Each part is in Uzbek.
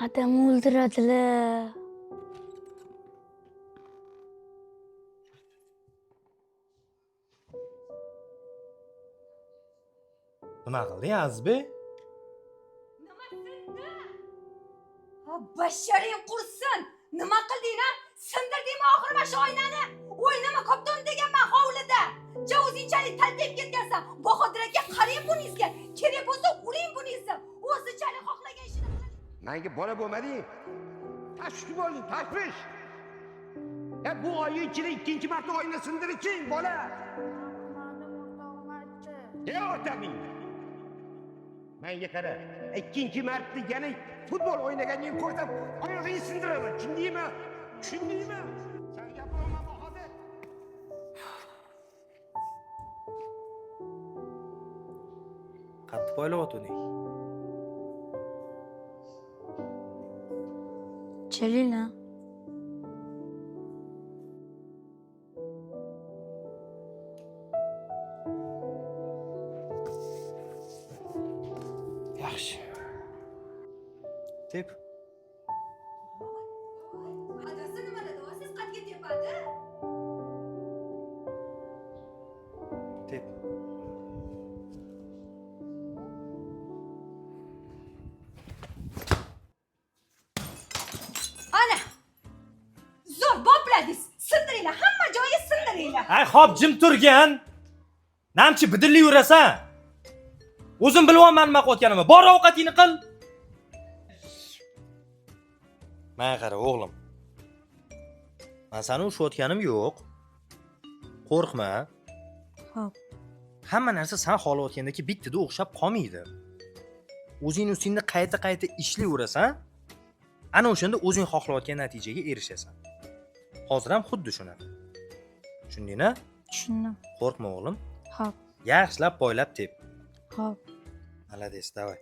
Adam o'ldiradilar. Nima qilding, Azizbek? Nima sindi? Ha, basharing qursin. Nima qilding a? Sindirdingmi oxiri mana shu oynani? O'ynama kopton deganman hovlida. Ja o'zingchalik taltayib ketgansan. Bahodir aka, qarang buningizga. Kerak bo'lsa uring buningizni. O'zichalik xohlagan ishini qiladi. Menga bola bo'lmading. Tashvish bo'lding, tashvish. Ya bu oyning ichida ikkinchi marta oyna sindirishing, bola. Ne o'rtog'ing? Menga qara. Ikkinchi marta yana futbol o'ynaganingni ko'rsam, oyog'ingni sindiraman. Tushundingmi? Tushundingmi? San gapirma, Bahodir. Qattiq poylayotganding. Chelina. Yaxshi. Tep. Adasi nima dedi? Siz qatga tepadi? Tep. Ana. Zo'r bopladingiz. Sindiringlar, hamma joyi sindiringlar. Ay, hop, jim turgin. Namchi bidilli yurasan. O'zim bilyapman nima qilayotganimni. Bor, ovqatingni qil. Menga qara, o'g'lim. Men seni urushayotganim yo'q. Qo'rqma. Xo'p. Hamma narsa san xohlayotgandagi bittada o'xshab qolmaydi. O'zing ustingda qayta-qayta ishlayverasan, ana o'shanda o'zing xohlayotgan natijaga erishasan. Hozir ham xuddi shunaqa. Tushundingmi? Tushundim. Qo'rqma, o'g'lim. Xo'p. Yaxshilab poylab tep. Xo'p. Молодец, давай.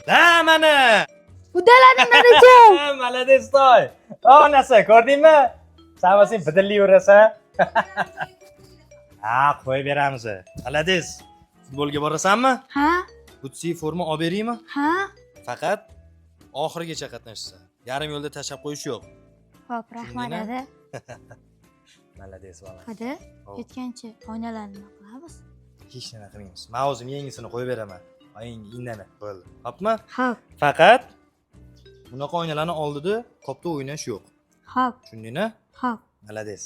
Da mana. Udaladim, dadajon. Молодец, toy. Onasi, ko'rdingmi? San bo'lsang bidilli yurasan. Ha, qo'yib beramiz. Молодец. Futbolga borasanmi? Ha? Butsi forma olib beraymi? Ha? Faqat oxirigacha qatnashasan. Yarim yo'lda tashlab qo'yish yo'q. Xo'p, rahmat, Tushundingmi? dada. Молодец, bolam. Hadi, Hop. ketgancha oynalarni nima qilamiz? Hech nima qilmaymiz. Men o'zim yangisini qo'yib beraman. Oying indama. Bo'ldi. Hopmi? Xo'p. Faqat bunaqa oynalarni oldida kopta o'ynash yo'q. Xo'p. Tushundingmi? Xo'p. Молодец.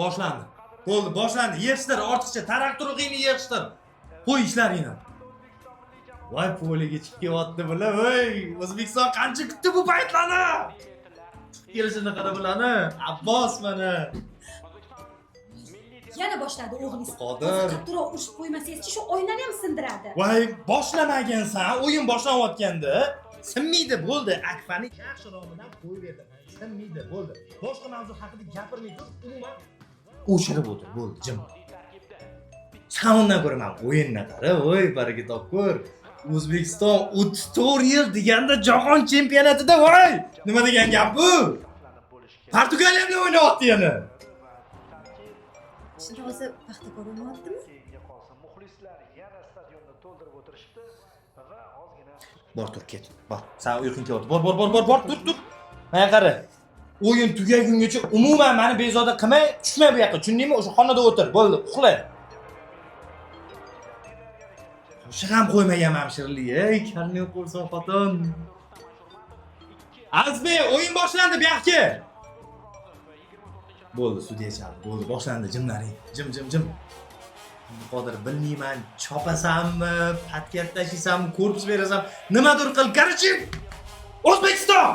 Boshlandi. Bo'ldi, boshlandi. Yig'ishtir, ortiqcha taraq turug'ingni yig'ishtir. Qo'y ishlaringni. Voy, poliga chiqib kelyapti bular. Voy, O'zbekiston qancha kutdi bu paytlarni. Chiqib kelishini qara bularni. Abbos mana. Yana boshladi o'g'lingiz. Qodir. O'zi qattiqroq urishib qo'ymasangizchi, shu oynani ham sindiradi. Voy, boshlamagin san, o'yin boshlanayotganda sinmaydi, bo'ldi. Akfani yaxshi nomidan qo'yib berdi. Sinmaydi, bo'ldi. Boshqa mavzu haqida gapirmay tur, umuman o'chirib o'tir, bo'ldi, jim. San undan ko'ra man o'yinni qara, voy, baraka topkur. O'zbekiston 34 yil deganda jahon chempionatida, voy! Nima degan gap bu? Portugaliya bilan o'ynayapti yana. Shunda o'zi Paxtakor o'ynayaptimi? Bor, tur, ket. Bor. San uyqung kelyapti. Bor, bor, bor, bor, bor, tur, tur. Menga qara. O'yin tugagungacha umuman meni bezovta qilmay, tushma bu yoqqa. Tushundingmi? O'sha xonada o'tir. Bo'ldi, uxla. Qo'shiq ham qo'ymaganman shirinlik. Ey, kalling qursin, xotin. Azizbek, o'yin boshlandi, bu yoqqa. Bo'ldi, sudya chaldi. Bo'ldi, boshlandi. Jimlaring. Jim, jim, jim. Qodir, bilmayman, chopasanmi, patkat tashiysanmi, korpus berasan, nimadir qil. Короче, O'zbekiston!